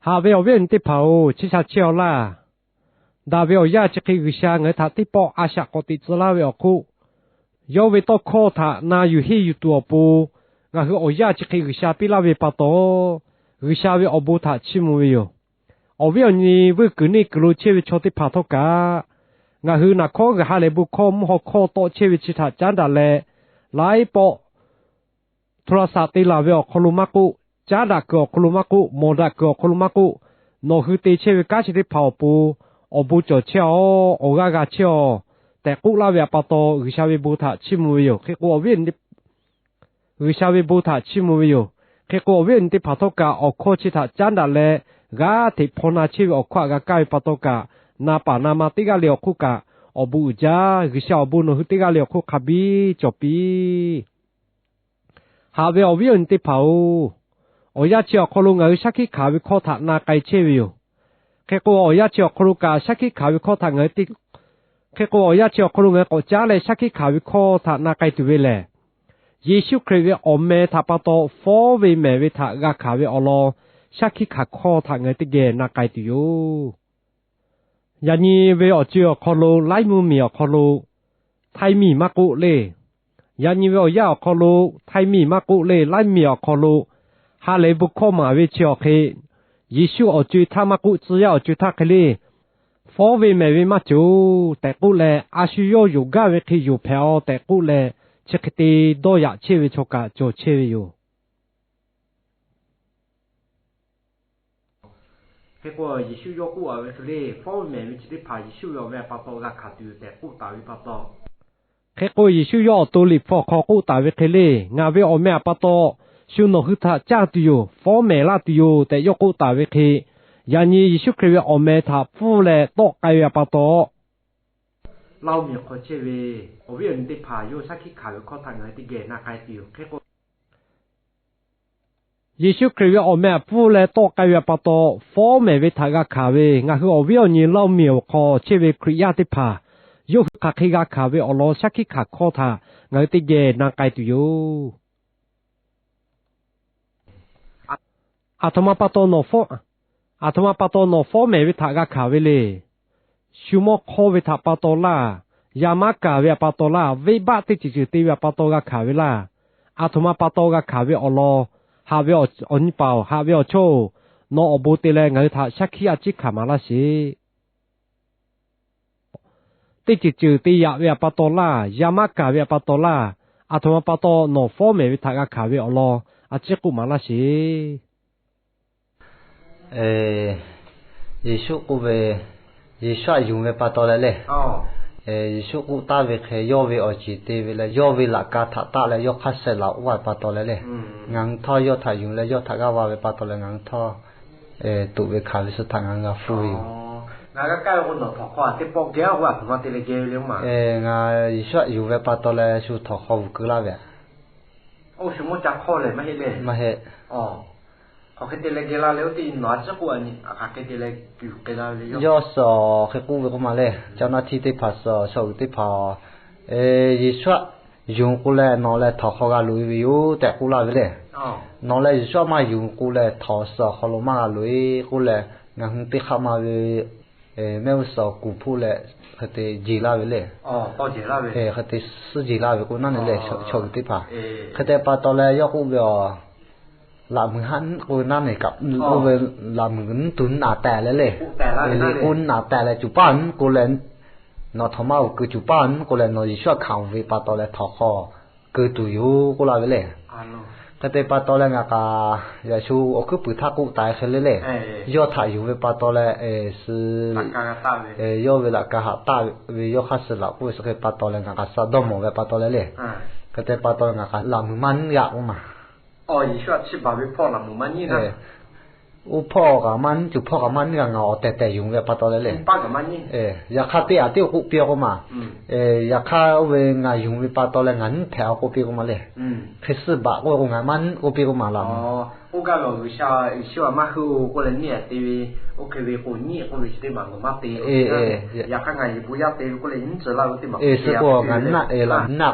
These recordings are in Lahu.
Haꞈ ve awˬ viˉ awˬ nyi teˇ hpaˍ-oˬ, chi sha chehˇ-aw laˇ. Daꞈ ve awˬ yanˇ chi hk'e G'uiˬsha ngaˬ hui htaꞈ teˇ pawˆ a shaꞈ k'awꞈ teꞈ tcuh laˇ ve awˬ hk'oˆ, yawˇ ve tawˇ hkawˇ htaꞈ na yuˬ henˇ yuˬ tuˬ awˬ pon, ngaˬ hui awˬ yanˇ chi hk'e G'uiˬsha piˇ laˇ ve pa taw, G'uiˬsha ve awˬ bon htaꞈ chiˇ mvuh ve yoˬ. Awˬ viˉ awˬ nyi vuiˇ kuiˬ neˇ kuiˬ lo chehˇ ve chaw teˇ hpaˍ htawˇ kaꞈ, ngaˬ hui naˍ hkawˇ g'aˬ ha lehˬ bon hkawˇ mvuhˇ haw hkawˇ tawˆ chehˇ ve chi htaꞈ caˉ daꞈ leh, laiˉ pawˆ hto la saꞈ te laˬ ve awˬ hk'aw lo maˇ k'oˆ, caˉ daꞈ kuiˬ awˬ hk'aw lo maˇ k'oˆ, mawˬ daꞈ kuiˬ awˬ hk'aw lo maˇ k'oˆ, nawˬ hui te chehˇ ve kanˉ chi teˇ hpaˍ awˬ pon awˬ bon cawˬ chehˇ-aˬ, awˬ g'aˇ g'a chehˇ-aˬ tehꞈ k'oˆ laˇ ve pa taw, G'uiˬsha ve bon htaꞈ chiˇ mvuh ve yoˬ. Hk'e k'o awˬ viˉ awˬ nyi G'uiˬsha ve bon htaꞈ chiˇ mvuh ve yoˬ. Hk'e k'o awˬ viˉ awˬ nyi teˇ hpaˍ htawˇ kaꞈ awˬ hkawˇ chi htaꞈ caˉ daꞈ leh, g'aˇ hteꞈ hpaw na chehˇ ve awˬ hkawˇ htaꞈ g'a kaˇ ve pa taw kaꞈ, na paˍ na ma teˇ g'aˇ le awˬ hk'oˆ kaꞈ awˬ bon uiˍ jaˇ. G'uiˬsha awˬ bon nawˬ hui teˇ g'aˇ le awˬ hk'oˆ hk'a biˇ cawˬ piˇ. Haꞈ ve awˬ viˉ awˬ nyi teˇ hpaˍ-oˬ, awˬ yanˇ chi awˬ hk'aw lo ngaˬ hui shaˉ hkiˆ hkanˍ ve hkawˇ htaꞈ na k'ai chehˇ ve yoˬ. Hk'e k'o awˬ yanˇ chi awˬ hk'aw lo kaꞈ shaˉ hkiˆ hkanˍ ve hkawˇ htaꞈ ngaˬ hui te, hk'e k'o awˬ yanˇ chi awˬ hk'aw lo ngaˬ hui k'awꞈ caˉ leh shaˉ hkiˆ hkanˍ ve hkawˇ htaꞈ na k'ai tuˬ ve lehˬ, Yeˍsuˆ Hkriꞈ ve awˬ meh htaꞈ pa taw fawˉ ve mehˍ ve htaꞈ g'a hkanˍ ve awˬ lawn shaˉ hkiˆ hkanˍ hkawˇ htaꞈ ngaˬ hui teˇ geh na k'ai tuˬ yoˬ. Yaꞈ nyi ve awˬ co-e awˬ hk'aw lo laiˉ mvuhˇmiˬ awˬ hk'aw lo htaiˇ miˬ maˇ k'oˆ le. Yaꞈ nyi ve awˬ yanˇ awˬ hk'aw lo htaiˇ miˬ maˇ k'oˆ le, laiˉ miˬ awˬ hk'aw lo ha lehˬ bon hkawˇ maˍ ve chi awˬ hk'e, Yeˍsuˆ awˬ co-e htaˇ maˇ k'oˆ, tcuh yaˇ awˬ co-e htaˇ hk'e le, fawˉ ve mehˍ ve maˇ cawˬ tehꞈ k'oˆ leh, a shu yawˇ yonˍ gaˇ ve hk'e yonˍ hpehꞈ-aˬ tehꞈ k'oˆ leh, chi hk'e te dawˇ yaꞈ chehˇ ve chaw kaꞈ cawˬ chehˇ ve yoˬ. Hk'e k'o Yeˍsuˆ yawˇ k'oˆ-a ve hk'e le, fawˉ ve mehˍ ve chi teˇ hpaˍ Yeˍsuˆ ve awˬ meh pa taw g'a hkanˍ tuˬ yoˬ tehꞈ k'oˆ taˍ ve pa taw, hk'e k'o Yeˍsuˆ yawˇ awˬ to Liꞈ hpu awˬ hk'aw k'oˆ taˍ ve hk'e le, ngaˬ ve awˬ meh pa taw shu nawˬ hui htaꞈ caˇ tuˬ yoˬ, fawˉ mehˍ laˇ tuˬ yoˬ tehꞈ yawˇ k'oˆ taˍ ve hk'e, yaꞈ nyi Yeˍsuˆ Hkriꞈ ve awˬ meh htaꞈ pfuhˇ leh tawˆ k'ai ve pa taw, Laˇ-oˬ miˬ hk'aw chehˇ ve awˬ viˉ awˬ nyi teˇ hpaˍ yawˇ shaˉ hkiˆ hkanˍ ve hkawˇ htaꞈ ngaˬ hui teˇ geh na k'ai tuˬ yoˬ. Hk'e k'o, Yeˍsuˆ Hkriꞈ ve awˬ meh htaꞈ pfuhˇ leh tawˆ k'ai ve pa taw, fawˉ mehˍ ve htaꞈ g'a hkanˍ ve ngaˬ hui awˬ viˉ awˬ nyi Laˇ-oˬ miˬ awˬ hk'aw chehˇ ve Hkriꞈ yaˇ teˇ hpaˍ, yawˇ hui hk'aˬ hk'e g'a hkanˍ ve awˬ lawn shaˉ hkiˆ hkanˍ hkawˇ htaꞈ ngaˬ hui teˇ geh na k'ai tuˬ yoˬ. Aˬ htoꞈ ma pa taw nawˬ fawˉ, aˬ htoꞈ ma pa taw nawˬ fawˉ mehˍ ve htaꞈ g'a hkanˍ ve le. Shu mawˇ hk'awˇ ve htaꞈ pa taw laˇ, yaˇ maˉ kaˬ ve htaꞈ pa taw laˇ, venˇbaˆ teˇ ceuˬ ceuˬ te ve htaꞈ pa taw g'a hkanˍ ve laˇ. Aˬ htoꞈ ma pa taw g'a hkanˍ ve awˬ lawn, haꞈ ve awˬ nyi paˍ-oˬ, haꞈ ve awˬ chawˇ-oˬ, nawˬ awˬ bon te leh ngaˬ hui htaꞈ shaˉ hkiˆ a ciˉ hkanˍ maˍ laˇ sheˍ. Teˇ ceuˬ ceuˬ te yaꞈ ve htaꞈ pa taw laˇ, yaˇ maˉ kaˬ ve htaꞈ pa taw laˇ, aˬ htoꞈ ma pa taw nawˬ fawˉ mehˍ ve htaꞈ g'a hkanˍ ve awˬ lawn a ciˉ k'oˆ maˍ laˇ sheˍ. Yeˍsuˆ k'oˆ ve, Yeˍsuˆ htaꞈ yonˍ ve pa taw leh le. Yeˍsuˆ k'oˆ taˍ ve hk'e yawˇ ve awˬ ceˬ te ve leh yawˇ ve laꞈ ka htaꞈ taˆ leh yawˇ hk'aˇ suh laꞈ oˇ ve pa taw leh le. Ngaˬ hui htawˇ yawˇ htaꞈ yonˍ leh yawˇ htaꞈ g'aˇ va ve pa taw leh ngaˬ hui htawˇ tuꞈ ve hkanˍ ve suh htaꞈ ngaˬ hui g'a hpuˇ ve yoˬ. Ngaˬ Yeˍsuˆ htaꞈ yonˍ ve pa taw leh shu htawnˍ hk'aw vuiˬ keu laˇ ve. Maˇ heˆ. Yawˇ suh hk'e k'oˆ ve k'oˆ ma le, caˇ naˇ htiˇ teˇ hpaˍ suh chaw uiˍ teˇ hpaˍ, Yeˍsuˆ htaꞈ yonˍ k'o leh nawˬ leh htawnˍ hk'aw g'a loꞈ e ve yoˬ tehꞈ k'oˆ laˇ ve le. Nawˬ leh Yeˍsuˆ htaꞈ maˇ yonˍ k'o leh htawnˍ suh awˬ hk'aw lo maˇ g'a loꞈ e k'oˆ leh, ngaˬ hui teˇ hk'aˆ ma ve mehˆ g'uˇ suhˍ kuˬ hpoˆ leh hk'e te jeˬ laˇ ve le. Hk'e te suhˉ jeˬ laˇ ve k'o naˉ ne le, chaw uiˍ teˇ hpaˍ. Hk'e te pa taw leh yawˇ k'oˆ ve, laꞈ muiˬ haˉ nyiˉ k'oˆ ve naˉ ne kaꞈ, k'oˆ ve laꞈ muiˬ nyiˉ tuˬ naꞈ tehˬ leh le. K'oˆ naꞈ tehˬ leh cuˬ paˇ nyiˉ k'oˆ leh, nawˬ htawnˍ maˇ oˬ keu cuˬ paˇ nyiˉ k'oˆ leh nawˬ Yeˍsuˆ htaꞈ hkanˍ ve pa taw leh htawnˍ hk'aw keu tuˬ yoˬ k'oˆ laˇ ve le. Hk'e te pa taw leh ngaˬ k'aꞈ Yeˍsuˆ awˬ hkuiˉ puiˍ htaˇ k'oˆ taˍ hk'e le le. Yawˇ htaꞈ yonˍ ve pa taw leh suh yawˇ ve laꞈ ka htaꞈ taˆ ve yawˇ hk'aˇ suh laꞈ k'oˆ ve suh hk'e pa taw leh ngaˬ k'aꞈ suh dawˇ mawˬ ve pa taw leh le. Hk'e te pa taw leh ngaˬ k'aꞈ laꞈ muiˬ maˇ nyiˉ g'a k'oˆ ma. Oˇ hpawˇ kaꞈ maˇ nyiˉ, cuˬ hpawˇ kaꞈ maˇ nyiˉ g'a, ngaˬ awˬ tehˬ tehˬ yonˍ ve pa taw leh le. Yaꞈ hk'aˇ teˇ aꞈ teˇ k'oˆ piˇ k'oˆ ma. Yaꞈ hk'aˇ oˇ ve ngaˬ yonˍ ve pa taw leh ngaˬ nyiˉ hpehꞈ k'oˆ piˇ k'oˆ ma le. Hk'e suh baˬ k'oˆ ve k'o ngaˬ maˇ nyiˉ k'oˆ piˇ k'oˆ ma laꞈ. Suh k'o ngaˬ nyiˉ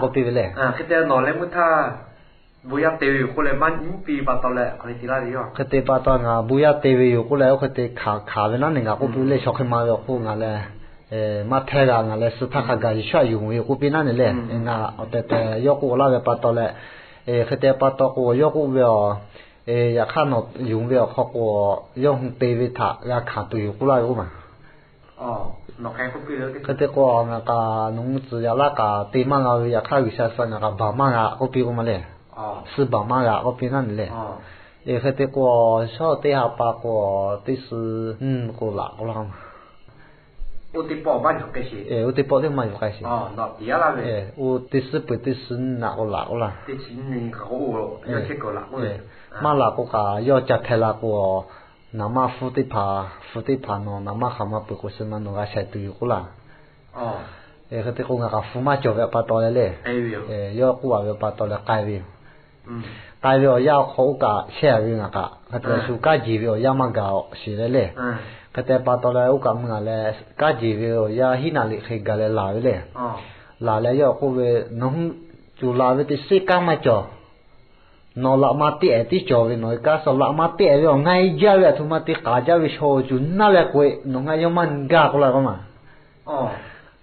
k'oˆ piˇ ve le. Hk'e te pa taw ngaˬ bon yaˇ te ve yoˬ k'oˆ leh, oˇ hk'e te hkanˍ ve naˉ ne ngaˬ k'oˆ piˇ le, chaw hk'e ma ve awˬ hk'oˆ ngaˬ leh maˇ hpehˇ g'a, ngaˬ leh suh htaˇ hk'a gaˬ Yeˍsuˆ htaꞈ yonˍ ve yoˬ k'oˆ piˇ naˉ ne le. Ngaˬ awˬ tehˬ tehˬ yawˇ k'oˆ laˇ ve pa taw leh, hk'e te pa taw k'o yawˇ k'oˆ ve, yaꞈ hk'aˇ nawˬ yonˍ ve awˬ hk'aw k'o, yawˇ hui te ve htaꞈ g'a hkanˍ tuˬ yoˬ k'oˆ laˇ ve k'oˆ ma. Hk'e te k'o, ngaˬ kaꞈ nawˬ hui tcuhˍ yaꞈ laˇ kaꞈ te maˇ g'a ve, yaꞈ hk'aˇ G'uiˬsha suh ngaˬ kaꞈ baˬ maˇ g'a k'oˆ piˇ k'oˆ ma le. Suh baˬ maˇ g'a k'oˆ piˇ naˉ ne le. Hk'e te k'o, shawˉ teˇ ha pa k'o, teˇ suh k'o laꞈ k'oˆ laˇ ma. Oˇ teˇ pawˆ teˇ maˇ yuˬ k'ai sheˍ. Oˇ teˇ suh peuˬ teˇ suh naꞈ k'o laꞈ k'oˆ laˇ. Maˇ laꞈ k'o kaꞈ yawˇ ca hpehꞈ la k'o, naˍ maˇ hpu teˇ hpaˍ, hpu teˇ hpaˍ nawˬ naˍ maˇ hk'aˬ ma peuˬ k'o, suh ma nawˬ g'a shaiˍ tuˬ yoˬ k'oˆ laˇ. Hk'e te k'o, ngaˬ kaꞈ hpu maˇ cawˬ ve pa taw leh le, yawˇ k'oˆ a ve pa taw leh k'ai ve yoˬ. K'ai ve awˬ yanˇ awˬ hk'aw oˇ kaꞈ shehˇ a ve ngaˬ kaꞈ, hk'e te shu kanˉ jeˬ ve awˬ yanˇ maˇ gaˬ sheˍ leh le. Hk'e te pa taw leh oˇ kaꞈ mvuhˇ ngaˬ leh kanˉ jeˬ ve awˬ yanˇ hiˉ naˍ liꞈ hk'e gaˬ leh laˬ ve le. Laˬ leh yawˇ k'oˆ ve, Nawˬ hui cuˬ laˬ ve teˇ seˉ kanˉ maˇ cawˬ. Nawˬ laꞈ ma teˇ ehˍ tiˉ cawˬ ve, nawˬ ve kanˉ suh laꞈ ma teˇ ehˍ ve awˬ nga e jaˇ ve, aˬ htoꞈ ma te k'aˍ jaˇ ve shaw cuˬ naˇ leh k'oꞈ e, nawˬ ngaˬ yawˇ maˇ gaˇ k'oˆ laˇ k'oˆ ma.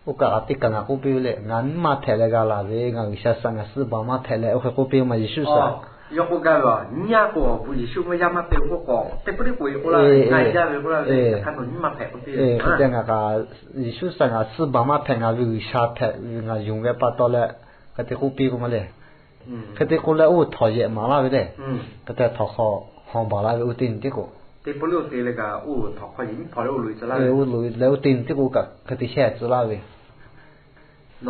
Oˇ kaꞈ teˇ kaꞈ ngaˬ k'oˆ piˇ ve le, Ngaˬ nyi ma hpehꞈ leh g'a laˬ ve, ngaˬ G'uiˬsha suh ngaˬ suh baˬ maˇ hpehꞈ leh, oˇ hk'e k'oˆ piˇ ma Yeˍsuˆ suh. Hk'e te ngaˬ kaꞈ Yeˍsuˆ suh ngaˬ suh baˬ maˇ hpehꞈ, ngaˬ ve G'uiˬsha hpehꞈ ve ngaˬ yonˍ ve pa taw leh, hk'e te k'oˆ piˇ k'oˆ ma le. Hk'e te k'oˆ leh oˇ htawnˍ yehˬ maˍ laˇ ve le. Hk'e te htawnˍ hk'aw hawˬ baˬ laˇ ve oˇ teˇ nyi tiˉ k'o, oˇ loꞈ e leh oˇ teˇ nyi tiˉ k'o kaꞈ hk'e te shehˇ tcuh laˇ ve. Oˇ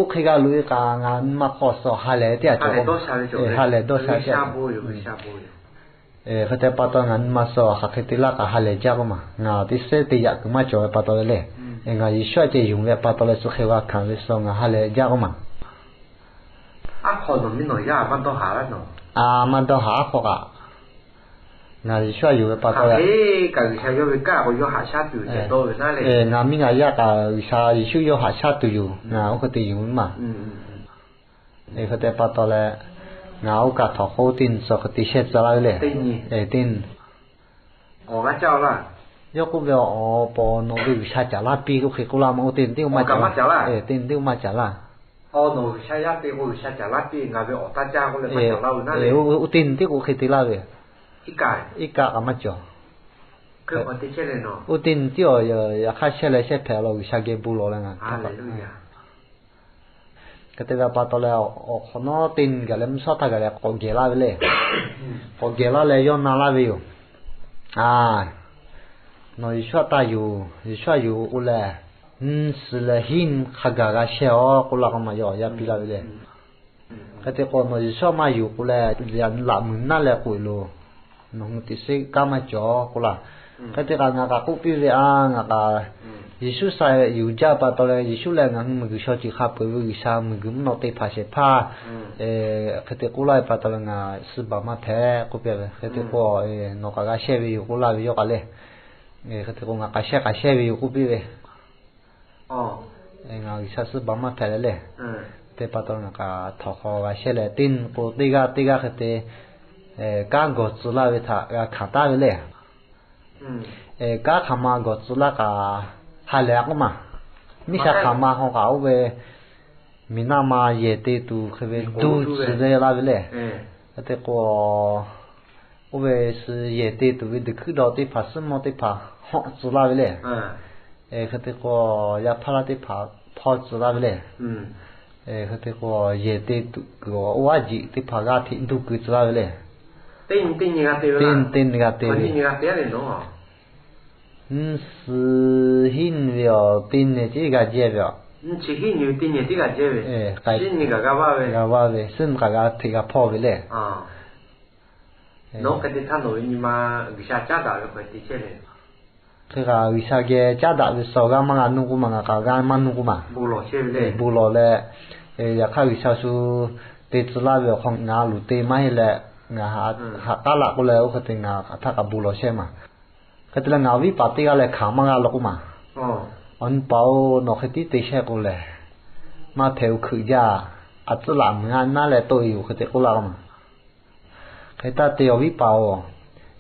hk'e g'a loꞈ e kaꞈ ngaˬ nyi ma hk'aw suh ha lehˬ teˇ yanˇ cawˬ, ha lehˬ dawˇ sha ve. Hk'e te pa taw ngaˬ nyi ma suh hk'aˬ hk'e te laˇ kaꞈ ha lehˬ jaˇ k'oˆ ma. Ngaˬ teˇ sehˉ te yaꞈ kuiˬ maˇ cawˬ ve pa taw leh, ngaˬ Yeˍsuˆ aꞈ ceh yonˍ ve pa taw leh, suh hk'e g'a hkanˍ ve suh ngaˬ ha lehˬ jaˇ k'oˆ ma. A, maˇ dawˇ haˍ aˉ hk'aw kaꞈ, ngaˬ Yeˍsuˆ aꞈ yonˍ ve pa taw leh, ngaˬ miˇ ngaˬ yaˇ kaꞈ G'uiˬsha Yeˍsuˆ yawˇ haꞈ shaˉ tuˬ yoˬ. Ngaˬ oˇ hk'e te yonˍ ve maˬ. Hk'e te pa taw leh, ngaˬ oˇ kaꞈ htawnˍ hk'aw teˇ nyi suh hk'e te shehˇ tcuh laˇ ve le. Teˇ nyi, yawˇ k'oˆ ve, Awˬ, paw nawˬ ve G'uiˬsha caˍ laˇ piˇ k'oˆ hk'e k'oˆ laˇ ma. Oˇ teˇ nyi tiˉ k'o maˇ caˍ laˇ. Oˇ teˇ nyi tiˉ k'o hk'e te laˇ ve. Iˉ kaˆ kaꞈ maˇ cawˬ. Oˇ teˇ nyi tiˉ awˬ yaꞈ hk'aˇ shehˇ leh shehˇ hpehꞈ la G'uiˬsha geh bon lawˬ leh ngaˬ Hk'e te ve pa taw leh, awˬ hk'awꞈ nawˉ teˇ nyi gaˬ leh mvuhˇ shawˉ htaˇ gaˬ leh k'awꞈ gehˬ laˇ ve le. K'awꞈ gehˬ laˇ leh yawˇ na laˇ ve yoˬ. A, nawˬ Yeˍsuˆ aꞈ taˇ yonˍ, Yeˍsuˆ aꞈ yonˍ k'oˆ leh, nyi suhˍ leh hiˉ nyi hk'a gaˬ g'a shehˇ-aˬ k'oˆ laˇ k'o maˬ yawˇ awˬ yanˇ piˇ laˇ ve le. Hk'e te k'o nawˬ Yeˍsuˆ aꞈ maˇ yonˍ k'o leh, laꞈ meuˍ naˉ leh k'oꞈ e loˬ. Nawˬ hui teˇ sehˉ kanˉ maˇ cawˬ k'oˆ laˇ. Hk'e te kaꞈ ngaˬ kaꞈ k'oˆ piˇ ve, a, ngaˬ kaꞈ Yeˍsuˆ sha yuˬ jaˇ pa taw leh, Yeˍsuˆ lehˬ ngaˬ hui miˬguiˬ shaw ceuˬ hk'a peuˬ ve G'uiˬsha, miˬguiˬ mvuhˇ naw teˇ hpaˍ shehˍ hpaˇ, hk'e te k'oˆ laˇ ve pa taw leh ngaˬ suh baˬ maˇ hpehꞈ k'oˆ piˇ ve. Hk'e te k'o, nawˬ kaꞈ g'a shehˇ ve yoˬ k'oˆ laˇ ve yawˇ kaꞈ le. Hk'e te k'o ngaˬ kaꞈ shehˇ kaꞈ shehˇ ve yoˬ k'oˆ piˇ ve. Ngaˬ G'uiˬsha suh baˬ maˇ hpehꞈ leh le. Te pa taw ngaˬ kaꞈ htawnˍ hk'aw g'a shehˇ leh teˇ nyi k'o teˇ g'aˇ teˇ g'aˇ hk'e te kanˉ gawˬ tcuh laˇ ve htaꞈ g'a hkanˍ taˉ ve le. Kanˉ hk'aˬ ma gawˬ tcuh laˇ kaꞈ ha lehˬ k'oˆ ma. Miˇ sha hk'aˬ ma hk'aw kaꞈ oˇ ve miˬ naˆ ma yehˬ te tuˬ hk'e ve duˇ tcuh leh laˇ ve le. Hk'e te k'o, oˇ ve suh yehˬ te tuˬ ve deˬ hkuiˉ daw teˇ hpaˍ suhˉ mawˇ teˇ hpaˍ hawˆ tcuh laˇ ve le. Hk'e te k'o, yaˇ hpaˇ laˇ teˇ hpaˍ hpawˇ tcuh laˇ ve le. Hk'e te k'o, yehˬ te tuˬ kuiˬ oˇ aˉ jiꞈ teˇ hpaˍ g'aˇ hteꞈ duˇ keu tcuh laˇ ve le. Teˇ nyi teˇ nyi g'a te ve, nyi suh hiˉ nyi ve awˬ teˇ nyi tiˉ g'a jehˇ ve a. G'a vaˇ ve, suhˉ nyi kaꞈ g'aˇ hteꞈ g'a hpawˇ ve le. Hk'e kaꞈ G'uiˬsha geh caˉ daꞈ ve suh g'a maˇ g'a nuˇ k'oˆ ma, ngaˬ kaꞈ g'a maˇ nuˇ k'oˆ ma. Bon lawˬ leh, yaꞈ hk'aˇ G'uiˬsha shu te tcuh laˇ ve awˬ hk'aw ngaˬ a loˍ te maˇ heˆ leh, ngaˬ haꞈ k'aˉ laꞈ k'oˆ leh oˇ hk'e te ngaˬ htaˇ kaꞈ bon lawˬ shehˇ ma. Hk'e te leh ngaˬ viˉ paˍ teˇ g'aˇ leh hkanˍ maˇ g'a law k'oˆ ma. Awˬ nyi paˍ-oˬ, nawˬ hk'e tiˉ te shehˇ k'o lehˬ, maˇ hteꞈ u hkuiꞈ jaˇ. a tcuhˉ laꞈ meuˍ a naˉ leh tawˆ e yoˬ hk'e te k'oˆ laˇ k'o ma. Hk'e taˇ te awˬ viˉ paˍ-oˬ,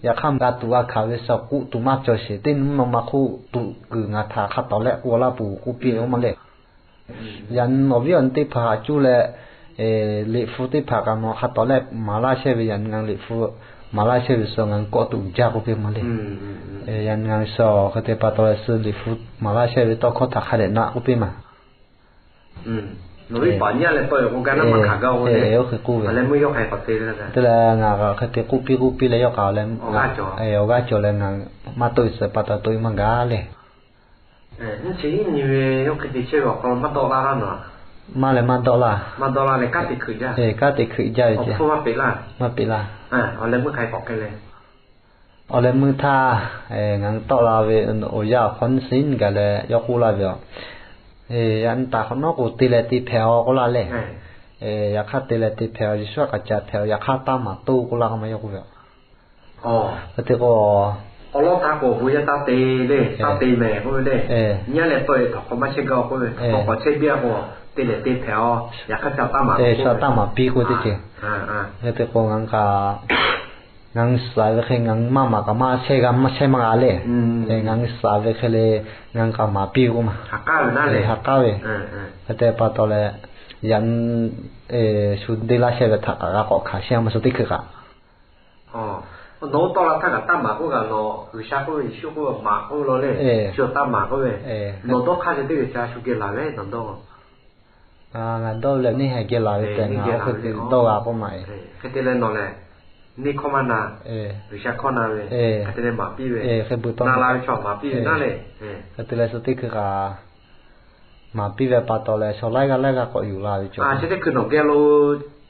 yaꞈ hk'aˇ g'a tuꞈ g'a hkanˍ ve suh k'oˆ tuˬ maˇ cawˬ sheˍ. Teˇ nyi ma ma hk'oˆ tuꞈ kuiˬ ngaˬ htaꞈ hk'a tawˍ leh k'oˆ laˇ peuˬ k'oˆ piˇ-oˆ ma le. Yaꞈ nyi awˬ viˉ awˬ nyi teˇ hpaˍ haꞈ cuˇ leh, liꞈ hpu teˇ hpaˍ kaꞈ nawˬ hk'a tawˍ leh maˍ laˇ chehˇ ve, yaꞈ nyi ngaˬ liꞈ hpu maˍ laˇ chehˇ ve suh ngaˬ kawˆ tuꞈ jaˇ k'oˆ piˇ ma le. Yaꞈ nyi ngaˬ suh hk'e te pa taw leh suh liꞈ hpu maˍ laˇ chehˇ ve tawˇ hkawˇ htaꞈ hk'a dehꞈ naˆ k'oˆ piˇ ma. Oˇ hk'e k'oˆ ve, te leh ngaˬ hk'e te k'oˆ piˇ k'oˆ piˇ leh yawˇ k'aꞈ leh, awˬ g'aˇ cawˬ leh ngaˬ maˇ tawˆ e tcuh pa taw tawˆ e maˇ gaˬ le. Maˇ leh maˇ dawˆ laˇ. Kanˉ te hkui jaˇ ve ce. Maˇ peꞈ laˇ. Awˬ leh meuˇ htaˇ, ngaˬ hui tawˆ la ve awˬ yanˇ awˬ hk'aw nyiˇ suhˍ nyiˇ gaˬ leh yawˇ k'oˆ laˇ ve, yaꞈ nyi taˍ hk'awꞈ nawˉ k'o te leh te hpehꞈ-aw k'oˆ laˇ le. Yaꞈ hk'aˇ te leh te hpehꞈ-aw, Yeˍsuˆ htaꞈ kaꞈ ca hpehꞈ-aw, yaꞈ hk'aˇ taˇ maˍ toˇ k'oˆ laˇ k'o ma yawˇ k'oˆ ve. Hk'e te k'o, awˬ lawn htaꞈ k'awꞈ bon yaˇ taˇ te le, taˇ te mehˍ k'oˆ ve le. Nyi leh tawˆ e htaꞈ k'awꞈ maˇ chehˇ gaˇ-aw k'oˆ ve, k'awꞈ chehˇ biˇ-a k'o, te leh te hpehꞈ-aw, yaꞈ hk'aˇ ca taˇ maˍ, taˇ maˍ piˇ k'oˆ ve teˇ ceuˬ. Hk'e te k'o, ngaˬ hui kaꞈ ngaˬ hui suhˍ ve hk'e ngaˬ hui maˇ maˍ kaꞈ maˇ chehˇ g'a maˇ chehˇ maˇ g'a le. Ngaˬ hui suhˍ ve hk'e le ngaˬ hui kaꞈ maˍ piˇ ve k'oˆ ma. Ha k'aˉ ve. Hk'e te pa taw leh, yaꞈ nyi shu deˇ laˇ chehˇ ve htaꞈ kaꞈ g'a k'awꞈ hkanˍ shehˇ ma shu teˇ hkui kaꞈ. Nawˬ hui tawˆ la htaˇ kaꞈ taˇ maˍ k'oˆ kaꞈ nawˬ G'uiˬsha k'oˆ ve, Yeˍsuˆ k'oˆ ve maˍ k'oˆ ve law le. Shu taˇ maˍ k'oˆ ve, nawˬ dawˇ hk'aˇ ve teˇ g'uiˬsha shu geh laˬ ve nawˬ dawˇ. Ngaˬ dawˇ leh neˇ haiˬ geh laˬ ve tehꞈ ngaˬ oˇ hk'e te dawˇ g'a k'oˆ ma e. Hk'e te leh nawˬ lehˬ, neˇ hkawˇ maˇ na, G'uiˬsha hkawˇ na ve, hk'e te leh maˍ piˇ ve, hk'e bu tawˇ na la ve chaw maˍ piˇ ve naˉ le. Hk'e te leh shu teˇ hkui kaꞈ maˍ piˇ ve pa taw leh chaw laiˉ g'aˇ laiˉ g'aˇ k'awꞈ yuˬ la ve cawˬ. Chi teˇ hkui nawˬ geh lo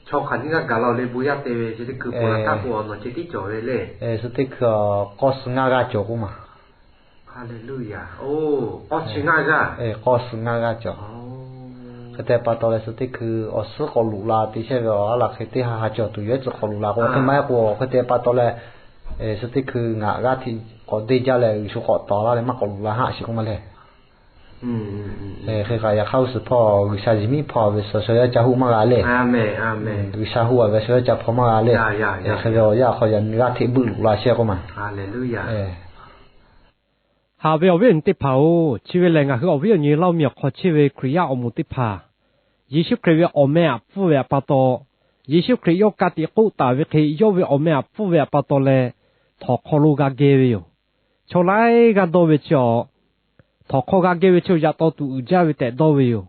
chaw hk'aˬ nyiˇ g'aˇ gaˬ la le, bon yaˇ te ve chi teˇ hkui po la kaˉ k'o nawˬ chi tiˉ cawˬ ve le. Shu teˇ hkui k'awˇ suh ngaˇ g'aˇ cawˬ k'oˆ ma. Haˍleˍluˇyaˍ. Oˇ, k'awˇ suh ngaˇ g'aˇ. K'awˇ suh ngaˇ g'aˇ cawˬ. Hk'e te pa taw leh shu teˇ hkui awˬ suhˉ k'awꞈ luꞈ la te chehˇ ve awˬ a laˬ hk'e teˇ ha ha cawˬ tuˬ yoˬ ehˉ tcuh k'awꞈ luꞈ la k'o, hk'e maˇ heˆ k'o hk'e te pa taw leh, shu teˇ hkui ngaˬ g'aˇ hteꞈ k'awꞈ deˇ jaˇ leh G'uiˬsha k'awꞈ tawˍ laˇ leh maˇ k'awꞈ luꞈ la haˆ shiˍ k'oˆ ma le. Hk'e kaꞈ yaꞈ hk'aˇ uˇ suhˍ hpawˇ G'uiˬsha yiˬ miˉ hpawˇ ve suhˍ sha yaˇ ca hoˆ maˇ g'a le. G'uiˬsha hoˆ a ve sha yaˇ ca hpawˇ maˇ g'a le. Hk'e ve awˬ yanˇ awˬ hk'aw yaꞈ nyi g'aˇ hteꞈ buiˆ luꞈ la chehˇ k'oˆ ma. Haꞈ ve awˬ viˉ awˬ nyi teˇ hpaˍ-oˬ, chi ve lehˬ ngaˬ hui awˬ viˉ awˬ nyi Laˇ oˇ miˬ awˬ hk'aw chehˇ ve Hkriꞈ yaˇ awˬ moˍ teˇ hpaˍ, Yeˍsuˆ Hkriꞈ ve awˬ meh aꞈ pfuhˇ ve aꞈ pa taw, Yeˍsuˆ Hkriꞈ yawˇ ka tiꞈ k'oˆ taˍ ve hk'e yawˇ ve awˬ meh aꞈ pfuhˇ ve aꞈ pa taw leh, htawnˍ hk'aw lo g'a geh ve yoˬ. Chaw laiˉ g'aˇ dawˇ ve chi awˬ, htawnˍ hk'aw g'a geh ve chi awˬ yaꞈ taw tuˬ uiˍ jaˇ ve tehꞈ dawˇ ve yoˬ.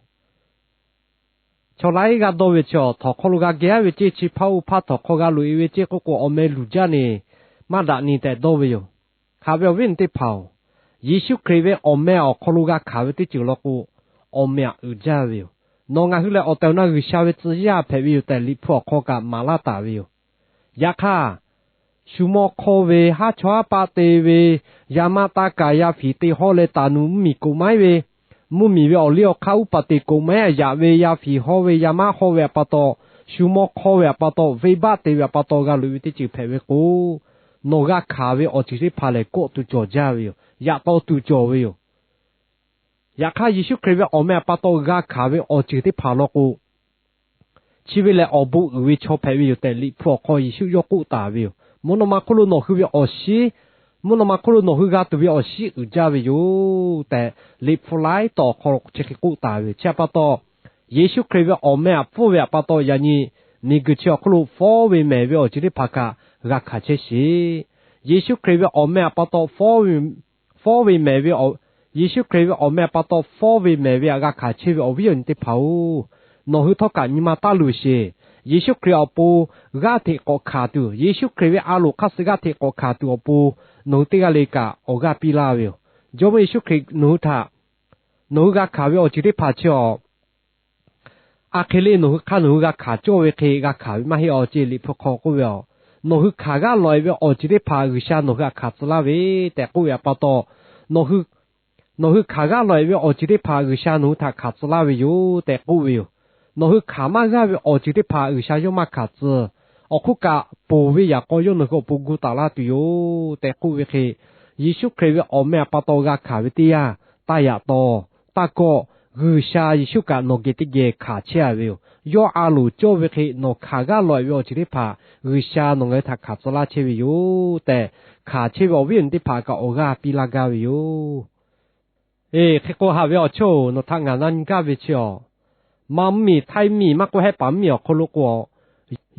Chaw laiˉ g'aˇ dawˇ ve chi awˬ, htawnˍ hk'aw lo g'a geh aˉ ve ceˇ chi hpaˇ oˇ hpaˇ htawnˍ hk'aw g'a loꞈ e ve ceˇ k'oˆ k'o awˬ meh luˬ jaˇ ne, maˇ daꞈ ne tehꞈ dawˇ ve yoˬ. Haꞈ ve awˬ viˉ awˬ nyi teˇ hpaˍ-oˬ, Yeˍsuˆ Hkriꞈ ve awˬ meh awˬ hk'aw lo g'a hkanˍ ve teˇ ceuˬ law k'o, awˬ meh aꞈ uiˍ jaˇ ve yoˬ. Nawˬ ngaˬ hui lehˬ awˬ tehˬ awˬ na G'uiˬsha ve tcuh yaˇ hpehꞈ ve yoˬ tehꞈ Liꞈ hpu awˬ hk'aw kaꞈ maˍ laˇ taˍ ve yoˬ. Yaꞈ hk'aˇ, shu mawˇ hk'awˇ ve haˉ chawˇ haˉ paˆ te ve, yaˇ maˆ taˇ kaˍ yaˇ fiˍ te hawˇ leh taˍ nuˬ mvuhˇmiˬ koꞈ maiˉ ve, mvuhˇmiˬ ve awˬ liˇ awˬ hk'aˇ uˉ paˍ te koꞈ maiˉ a yaꞈ ve, yaˇ fiˍ hawˇ ve yaˇ maˆ hawˇ ve aꞈ pa taw, shu mawˇ hk'awˇ ve aꞈ pa taw, venˇbaˆ te ve aꞈ pa taw g'a loꞈ e ve teˇ ceuˬ hpehꞈ ve k'o, nawˬ g'a hkanˍ ve awˬ ceuˬ teˇ hpaˍ lehˬ kawˆ tuˬ cawˬ jaˇ ve yoˬ. Yaꞈ taw tuˬ cawˬ ve yoˬ. Yaꞈ hk'aˇ, Yeˍsuˆ Hkriꞈ ve awˬ meh aꞈ pa taw g'a hkanˍ ve awˬ ceuˬ teˇ hpaˍ law k'o, chi ve lehˬ awˬ bon uiˍ ve chaw hpehꞈ ve yoˬ tehꞈ Liꞈ hpu awˬ hk'aw Yeˍsuˆ yawˇ k'oˆ taˍ ve yoˬ. Mvuhˇ naw ma hk'oˆ lo nawˬ hui ve awˬ shinˉ, mvuhˇ naw ma hk'oˆ lo nawˬ hui g'a tuˬ ve awˬ shinˉ uiˍ jaˇ ve yoˬ tehꞈ, Liꞈ hpu laiˉ tawˍ awˬ hk'aw chi hk'e k'oˆ taˍ ve yoˬ. Chi aꞈ pa taw, Yeˍsuˆ Hkriꞈ ve awˬ meh aꞈ pfuhˇ ve aꞈ pa taw, yaꞈ nyi miˬguiˬ chi awˬ hk'oˆ lo fawˉ ve mehˍ ve awˬ ceuˬ teˇ hpaˍ kaꞈ g'a hkanˍ chehˇ sheˍ. Yeˍsuˆ Hkriꞈ ve awˬ meh aꞈ pa taw fawˉ ve, fawˉ ve mehˍ ve awˬ, Yeˍsuˆ Hkriꞈ ve awˬ meh aꞈ pa taw fawˉ ve mehˍ ve aꞈ g'a hkanˍ chehˇ ve awˬ viˉ awˬ nyi teˇ hpaˍ-oˬ, nawˬ hui htawˇ kaꞈ nyi ma taˇ luˬ sheˍ. Yeˍsuˆ Hkriꞈ awˬ pon g'aˇ hteꞈ k'awꞈ hkanˍ tuˬ, Yeˍsuˆ Hkriꞈ ve a loˍ hk'aˇ suh g'aˇ hteꞈ k'awꞈ hkanˍ tuˬ awˬ pon, nawˬ hui teˇ g'aˇ le kaꞈ awˬ g'aˇ piˇ laˇ ve yoˬ. Jawˇmawˇ Yeˍsuˆ Hkriꞈ nawˬ hui htaꞈ, nawˬ hui g'a hkanˍ ve awˬ ceuˬ teˇ hpaˍ chi awˬ, a hk'e le nawˬ hui hk'aˇ nawˬ hui g'a hkanˍ cawˇ ve hk'e g'a hkanˍ ve maˇ heˆ awˬ ceˇ Liꞈ hpu hk'aw k'oˆ ve aˬ. Nawˬ hui hkanˍ g'aˇ lawˬ e ve awˬ ceuˬ teˇ hpaˍ G'uiˬsha nawˬ hui htaꞈ hkanˍ tcuh laˇ ve tehꞈ k'oˆ ve aꞈ pa taw, nawˬ hui, nawˬ hui hkanˍ g'aˇ lawˬ e ve awˬ ceuˬ teˇ hpaˍ G'uiˬsha nawˬ hui htaꞈ hkanˍ tcuh laˇ ve yoˬ tehꞈ k'oˆ ve yoˬ. Nawˬ hui hkanˍ maˇ g'aˇ ve awˬ ceuˬ teˇ hpaˍ G'uiˬsha yawˇ maˇ hkanˍ tcuh. Awˬ hk'oˆ kaꞈ, ponˬ ve yaꞈ k'aw yawˇ nawˬ hui awˬ pon gu taˍ laˇ tuˬ yoˬ tehꞈ k'oˆ ve hk'e, Yeˍsuˆ Hkriꞈ ve awˬ meh aꞈ pa taw g'a hkanˍ ve teˇ yanˇ, taˇ yaꞈ taw, taˇ kawˆ, G'uiˬsha Yeˍsuˆ kaꞈ nawˬ geh teˇ geh hkanˍ chehˇ a ve yoˬ. Yawˇ a loˍ cawˇ ve hk'e nawˬ hkanˍ g'aˇ lawˬ e ve awˬ ceuˬ teˇ hpaˍ G'uiˬsha nawˬ ngaˬ hui htaꞈ hkanˍ tcuh laˇ chehˇ ve yoˬ tehꞈ, hkanˍ chehˇ ve awˬ viˉ awˬ nyi teˇ hpaˍ kaꞈ awˬ g'aˇ piˇ laˇ gaˇ ve yoˬ. Eˬ, hk'e k'o haꞈ ve awˬ chawˇ-oˬ, nawˬ htaꞈ ngaˬ na nyi gaˇ ve chi awˬ, maˇ mvuhˇmiˬ htaiˇ miˬ maˇ k'oˆ hehˆ paˍ mvuhˇmiˬ awˬ hk'aw lo k'o,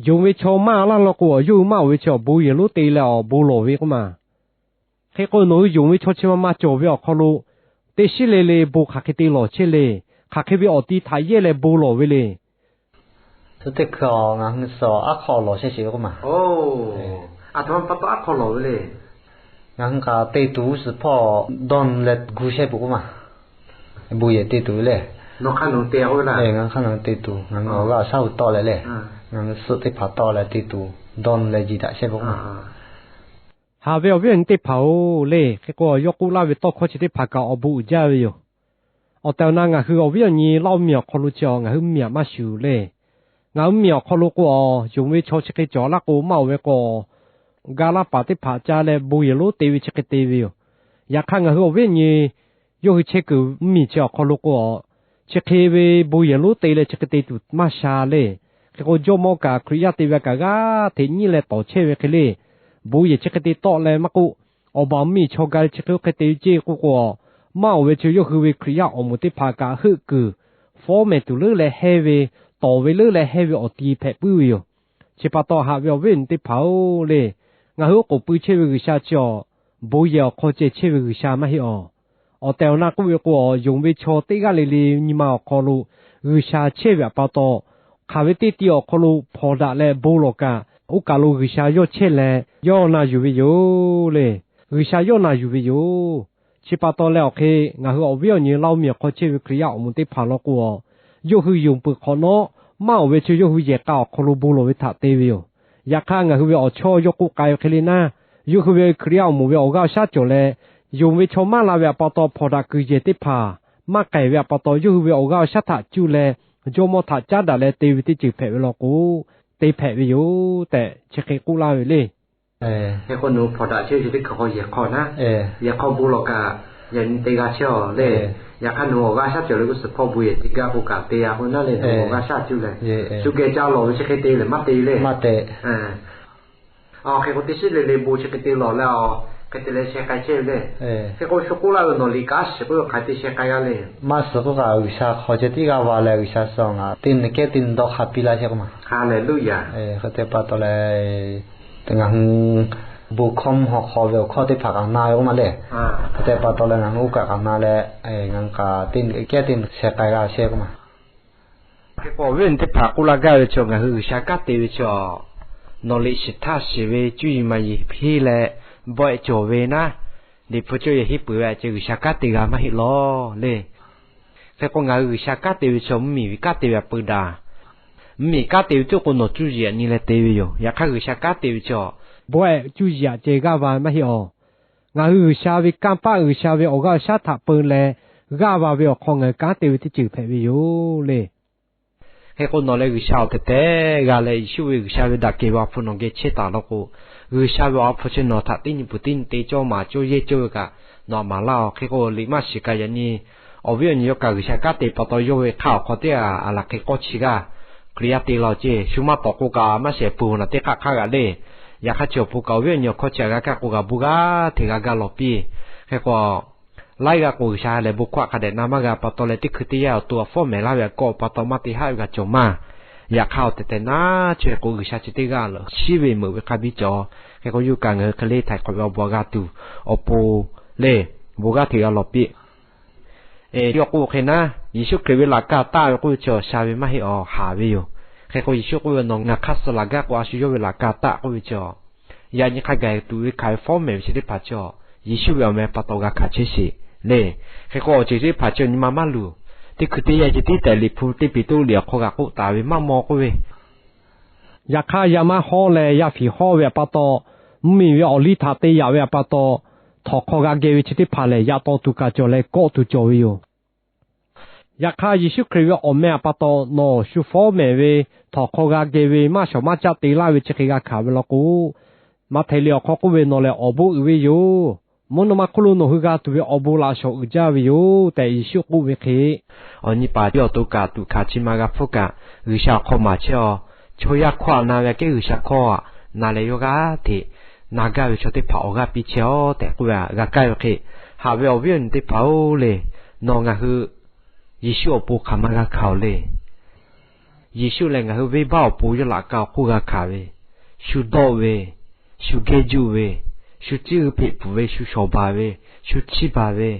yonˍ ve chaw maˇ laˇ law k'o, yawˇ hui maˇ oˬ ve chi awˬ bon yehˬ lonˉ te leh awˬ bon lawˬ ve k'oˆ ma. Hk'e k'o nawˬ hui yonˍ ve chaw chi ma ma cawˬ ve awˬ hk'aw lo, teˇ shiˉ le le bon hk'aˬ hk'e te lawˬ chehˇ le. Hk'aˬ hk'e ve awˬ ti htaꞈ yehˇ leh bon lawˬ ve le. Suh teˇ hkui ngaˬ hui suh aˉ hk'aw lawˬ chehˇ sheˍ ve k'oˆ ma. Aˬ htoꞈ ma pa taw aˉ hk'aw lawˬ ve le. Ngaˬ hui kaꞈ te tuˬ g'uˇ suhˍ hpawˇ dawˇ leh gu chehˇ peuˬ k'oˆ ma. Bon yehˬ te tuˬ ve le. Ngaˬ hui hk'aˇ nawˬ te tuˬ, ngaˬ hui awˬ g'aˇ awˬ shaˉ hui tawˆ leh le. Ngaˬ hui suhˆ teˇ hpaˍ tawˆ leh te tuˬ dawˇ leh ji daꞈ chehˇ peuˬ k'oˆ ma. Haꞈ ve awˬ viˉ awˬ nyi teˇ hpaˍ-oˬ le, hk'e k'o yawˇ k'oˆ laˇ ve tawˇ hkawˇ chi teˇ hpaˍ kaꞈ awˬ bon uiˍ jaˇ ve yoˬ. Awˬ tehˬ awˬ na ngaˬ hui awˬ viˉ awˬ nyi Laˇ oˇ miˬ awˬ hk'aw lo chi ngaˬ hui mvuhˇmiˬ aꞈ maˇ shuˍ le. Ngaˬ hui mvuhˇmiˬ awˬ hk'aw lo k'o, yonˍ ve chaw chi hk'e cawˬ laˇ k'o maˇ oˬ ve k'o, ga laˇ paˍ teˇ hpaˍ ca leh bon yehˬ lonˉ te ve chi hk'e te ve yoˬ. Yaꞈ hk'aˇ ngaˬ hui awˬ viˉ awˬ nyi yawˇ hui chehˇ kuiˬ mvuhˇmiˬ chi awˬ hk'aw lo k'o, chi hk'e ve bon yehˬ lonˉ te leh chi hk'e te tuˬ maˇ sha le. Hk'e k'o Jawˇmawˇ kaꞈ Hkriꞈ yaˇ te ve kaꞈ g'aˇ hteꞈ nyiˉ leh tawˍ chehˇ ve hk'e le. Bon yehˬ chi hk'e te tawˆ leh maˇ k'oˆ, awˬ baˬ mvuhˇmiˬ chaw ga leh chi hk'e oˇ hk'e te ceˇ k'oˆ k'o, maˇ oˬ ve chi yawˇ hui ve Hkriꞈ yaˇ awˬ moˍ teˇ hpaˍ kaꞈ heuˆ kuiˬ fawˉ mehˍ tuˬ leuˉ leh hehnˇ ve, tawˍ ve leuˉ leh hehnˇ ve awˬ ti hpehꞈ puiˉ ve yoˬ. Chi pa taw haꞈ ve awˬ viˉ awˬ nyi teˇ hpaˍ-oˬ le, ngaˬ hui oˉ k'oˍ pui chehˇ ve G'uiˬsha chi awˬ, bon yehˬ awˬ hk'aw ceh chehˇ ve G'uiˬsha maˇ heˆ awˬ. Awˬ tehˬ awˬ na k'oˆ ve k'o, yonˍ ve chaw teˇ g'aˇ le le nyi ma awˬ hk'aw lo G'uiˬsha chehˇ ve pa taw, hk'aˬ ve teˇ ti awˬ hk'aw lo hpawnˬ daꞈ leh bon lawˬ kaꞈ, oˇ kaˬ lo G'uiˬsha yawˇ chehˇ leh yawˇ na yuˬ ve yoˬ le. G'uiˬsha yawˇ na yuˬ ve yoˬ. Chi pa taw leh awˬ hk'e ngaˬ hui awˬ viˉ awˬ nyi Laˇ oˇ miˬ awˬ hk'aw chehˇ ve Hkriꞈ yaˇ awˬ moˍ teˇ hpaˍ law k'o, yawˇ hui yonˍ peuˬ hk'awꞈ nawˉ, maˇ oˬ ve chi yawˇ hui yehˬ k'a awˬ hk'aw lo bon lawˬ ve htaꞈ te ve yoˬ. Yaꞈ hk'aˇ ngaˬ hui ve awˬ chawˇ yawˇ k'oˆ k'ai ve hk'e le naˉ, yawˇ hui ve Hkriꞈ yaˇ awˬ moˍ ve awˬ g'aˇ awˬ shaˉ cawˬ leh, yonˍ ve chaw maˇ la ve pa taw hpawnˬ daꞈ kuiˬ yehˬ teˇ hpaˍ maˇ k'ai ve pa taw, yawˇ hui ve awˬ g'aˇ awˬ shaˉ htaꞈ cuˇ leh, Jawˇmawˇ htaꞈ caˉ daꞈ leh te ve teˇ ceuˬ hpehꞈ ve law k'o, te hpehꞈ ve yoˬ tehꞈ chi hk'e k'oˆ laˇ ve le. Hk'e k'o nawˬ hui hpawnˬ daꞈ chehˇ ve chi teˇ hkui hk'aw yehˬ hk'aw naˉ, yehˬ hk'aw bon lawˬ kaꞈ, yaꞈ nyi te g'a chehˇ a le. Yaꞈ hk'aˇ nawˬ hui awˬ g'aˇ shaˉ cawˬ leh g'uˇ suhˍ hpawˇ bon yehˬ te gaˇ k'o kaꞈ te g'a k'o naˉ le, nawˬ hui awˬ g'aˇ shaˉ cuˇ leh, shu geh ca lawˬ ve chi hk'e te leh maˇ te le. Aˬ, hk'e k'o teˇ shiˉ le le bon chi hk'e te lawˬ leh, hk'e te leh sheh k'ai chehˇ ve le. Hk'e k'o shu k'oˆ laˇ ve nawˬ liꞈ kanˉ shiˍ k'oˆ ve hk'aˬ hk'e te sheh k'ai g'a le. Maˇ shiˍ k'oˆ kaꞈ G'uiˬsha hk'aw ceh tiˉ g'a va leh G'uiˬsha suh ngaˬ teˇ nyi kehˉ teˇ nyi dawˇ hk'a piˇ laˇ chehˇ k'oˆ ma. Hk'e te pa taw leh, ngaˬ hui bon hkawˇ mvuhˇ haw hk'aw ve awˬ hkawˇ teˇ hpaˍ kaꞈ na ve k'oˆ ma le. Hk'e te pa taw leh ngaˬ hui oˇ kaꞈ kaꞈ na leh, ngaˬ hui kaꞈ teˇ nyi kehˉ teˇ nyi sheh k'ai g'a chehˇ k'oˆ ma. Hk'e k'o awˬ viˉ awˬ nyi teˇ hpaˍ k'oˆ laˇ gaˇ ve chaw, ngaˬ hui G'uiˬsha kanˉ te ve chaw, nawˬ liꞈ shiˍ htaˇ shiˍ ve cuˇ yiˍ maˍ yiˍ hpeˇ leh bawehˆ cawˬ ve naˉ, Liꞈ hpu cawˇ yehˬ henˇ peuˬ ve a ceh G'uiˬsha kanˉ te g'a maˇ heˆ lawˬ le. Hk'e k'o ngaˬ hui G'uiˬsha kanˉ te ve chaw mvuhˇmiˬ ve kanˉ te ve a peu daꞈ. Mvuhˇmiˬ kanˉ te ve teˇ k'o nawˬ cuˇ yiˍ aꞈ nyi leh te ve yoˬ. Yaꞈ hk'aˇ G'uiˬsha kanˉ te ve chaw, bawehˆ cuˇ yiˍ aꞈ ceh g'aˇ va maˇ heˆ awˬ. Ngaˬ hui G'uiˬsha ve kanˇ paˆ, G'uiˬsha ve awˬ g'aˇ awˬ shaˉ htaꞈ peu leh g'aˇ va ve awˬ hk'aw ngaˬ hui kanˉ te ve teˇ ceuˬ hpehꞈ ve yoˬ le. Hk'e k'o nawˬ leh G'uiˬsha awˬ tehˬ tehˬ g'a leh, Yeˍsuˆ ve G'uiˬsha ve daꞈ kehˬ ve awˬ ha hpu nawˬ geh chehˇ taˍ law k'o, G'uiˬsha ve awˬ ha hpu chi nawˬ htaꞈ teˇ nyi peuˬ teˇ nyi te cawˇ maˍ cawˇ yehˇ cawˇ ve kaꞈ nawˬ aꞈ maˍ laˇ awˬ. Hk'e k'o liꞈ maˇ shiˍ kaꞈ yaꞈ nyi awˬ viˉ awˬ nyi yawˇ kaꞈ G'uiˬsha kanˉ te pa taw yawˇ ve hk'aˇ awˬ hk'aw teˇ g'aˇ aˬ laˬ hk'e k'awˇ chi g'aˇ Hkriꞈ yaˇ te laˇ ceˇ. Shu maˇ tawˍ k'o kaꞈ maˇ shehˍ peuˬ naˬ teˇ hk'aˇ hk'aˇ g'aꞈ le. Yaꞈ hk'aˇ chi awˬ pon kaꞈ awˬ viˉ awˬ nyi awˬ hkawˇ chi aꞈ g'a kaˇ k'o g'a bon g'aˇ hteꞈ g'a gaˇ lawˬ piˇ. Hk'e k'o laiˉ g'aˇ k'o G'uiˬsha lehˬ bon hkawˇ hk'a dehꞈ na maˇ g'a pa taw leh teˇ hkui teˇ yanˇ awˬ to awˬ fawˉ mehˍ laˇ ve aꞈ kawˆ pa taw maˇ te haˆ ve g'a cawˬ maˇ. Yaꞈ hk'aˇ awˬ tehˬ tehˬ naˉ chi k'o G'uiˬsha chi teˇ g'aˇ lawˬ shiˉ ve meuꞈ ve hk'a biˇ cawˬ. Hk'e k'o yawˇ kaꞈ ngaˬ hui hk'e le htaiˍ hk'awꞈ ve awˬ bon g'a tuˬ awˬ pon le, bon g'aˇ hteꞈ g'a lawˬ piˇ. Yawˇ k'oˆ hk'e naˉ, Yeˍsuˆ Hkriꞈ ve laꞈ ka taˆ ve k'oˆ ve chi awˬ sha ve maˇ heˆ awˬ, haˍ ve yoˬ. Hk'e k'o Yeˍsuˆ k'oˆ ve, Nawˬ ngaˬ hk'aˇ suh laˬ gaˇ k'o a shu yawˇ ve laꞈ ka taˆ k'oˆ ve chi, yaꞈ nyi hk'a gaˬ tuˬ ve hkanˍ ve fawˉ mehˍ ve chi teˇ hpaˍ chi, Yeˍsuˆ ve awˬ meh pa taw g'a hkanˍ chehˇ sheˍ le. Hk'e k'o awˬ ceuˬ chi teˇ hpaˍ chi nyi ma maˇ luˬ. Teˇ hkui teˇ yanˇ ceh tiˉ tehꞈ Liꞈ hpu teˇ Peˍtruˆ liꞈ awˬ hk'aw g'a k'oˆ taˍ ve maˇ maw k'oˆ ve, Yaꞈ hk'aˇ yaˇ maˇ hawˉ leh yaˇ fiˍ hawˉ ve aꞈ pa taw, mvuhˇmiˬ ve awˬ liˇ htaꞈ te yaꞈ ve aꞈ pa taw, htawnˍ hk'aw g'a geh ve chi teˇ hpaˍ lehˬ, yaꞈ taw tuˬ kaꞈ cawˬ leh kawˆ tuˬ cawˬ ve yoˬ. Yaꞈ hk'aˇ Yeˍsuˆ Hkriꞈ ve awˬ meh aꞈ pa taw nawˬ shu fawˉ mehˍ ve htawnˍ hk'aw g'a geh ve maˇ shawˍ maˇ caˆ te laˇ ve chi hk'e g'a hkanˍ ve law k'o, Maꞈhtehˍ liꞈ awˬ hk'aw k'oˆ ve, Nawˬ lehˬ awˬ bon uiˍ ve yoˬ. mvuhˇ naw ma hk'oˆ lo nawˬ hui g'a tuˬ ve awˬ bon laꞈ shawˍ uiˍ jaˇ ve yoˬ tehꞈ Yeˍsuˆ k'oˆ ve hk'e, awˬ nyi paˍ yawˇ awˬ to kaꞈ tuꞈ hkanˍ chi ma g'a hpfuhˇ kaꞈ, G'uiˬsha awˬ hk'aw maˍ chehˇ-aw. Chaw yaˇ hkawˇ aꞈ na ve aꞈ kehˉ G'uiˬsha hkawˇ aꞈ na leh yawˇ g'aˇ hteꞈ na gaˇ ve chaw teˇ hpaˍ awˬ g'aˇ piˇ chehˇ-aw tehꞈ k'oˆ ve g'a kaˇ ve hk'e, haꞈ ve awˬ viˉ awˬ nyi teˇ hpaˍ-oˬ le, nawˬ ngaˬ hui Yeˍsuˆ awˬ pon hk'aˬ ma g'a hkanˍ-oˬ le. Yeˍsuˆ lehˬ ngaˬ hui venˇbaˆ awˬ pon yawˇ laꞈ ka awˬ hk'oˆ g'a hkanˍ ve, shu dawˆ ve, shu gehˇ juˆ ve, shu ciˉ g'uiˇ hpeꞈ pfuhˍ ve, shu shawˍ baˬ ve, shu chiˇ baˬ ve,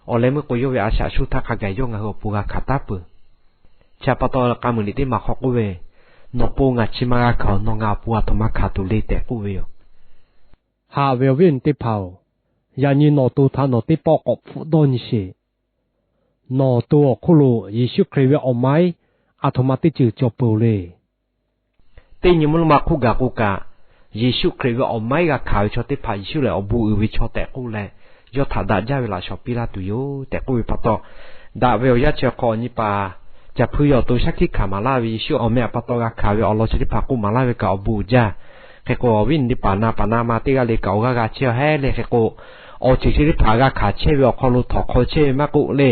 awˬ leh meuˇ k'o yawˇ ve a shaꞈ sho htaˇ hk'a gaˬ yawˇ ngaˬ hui awˬ pon g'a hkanˍ taˉ peuˬ. Chi pa taw k'a muiˬ liꞈ teˇ maˬ hk'aw k'oˆ ve, Nawˬ pon ngaˬ chi ma g'a hkanˍ-oˬ, nawˬ ngaˬ awˬ pon aˬ htoꞈ ma hkanˍ tuˬ le tehꞈ k'oˆ ve yoˬ. Haꞈ ve awˬ viˉ awˬ nyi teˇ hpaˍ-oˬ, yaꞈ nyi nawˬ awˬ to htaꞈ nawˬ teˇ pawˆ k'awꞈ hpfuhˆ dawˇ nyi sheˍ. Nawˬ awˬ to awˬ hk'oˆ lo Yeˍsuˆ Hkriꞈ ve awˬ maiˉ aˬ htoꞈ ma teˇ ceuˬ cawˬ peuˬ-oˬ le. Teˇ nyi mvuhˇ naw ma hk'oˆ gaˬ k'o kaꞈ, Yeˍsuˆ Hkriꞈ ve awˬ maiˉ g'a hkanˍ ve chaw teˇ hpaˍ Yeˍsuˆ lehˬ awˬ bon uiˍ ve chaw tehꞈ k'oˆ leh, yawˇ htaꞈ daꞈ jaˇ ve laꞈ shawˍ piˇ laˇ tuˬ yoˬ tehꞈ k'oˆ ve pa taw, daꞈ ve awˬ yanˇ chi awˬ hk'aw awˬ nyi paˍ Caˬ hpuiˇ yawˇ awˬ to shaˉ hkiˆ hkanˍ maˍ laˇ ve Yeˍsuˆ awˬ meh awˬ pa taw g'a hkanˍ ve awˬ lawn chi teˇ hpaˍ k'oˆ maˍ laˇ ve kaꞈ awˬ bon uiˍ jaˇ. Hk'e k'o awˬ viˉ awˬ nyi teˇ hpaˍ na paˍ na ma teˇ g'aˇ le kaꞈ awˬ g'aˇ g'a chehˇ-a hehˉ le. Hk'e k'o, awˬ ceuˬ chi teˇ hpaˍ g'a hkanˍ chehˇ ve awˬ hk'aw lo htawnˍ hk'aw chehˇ ve maˇ k'oˆ le.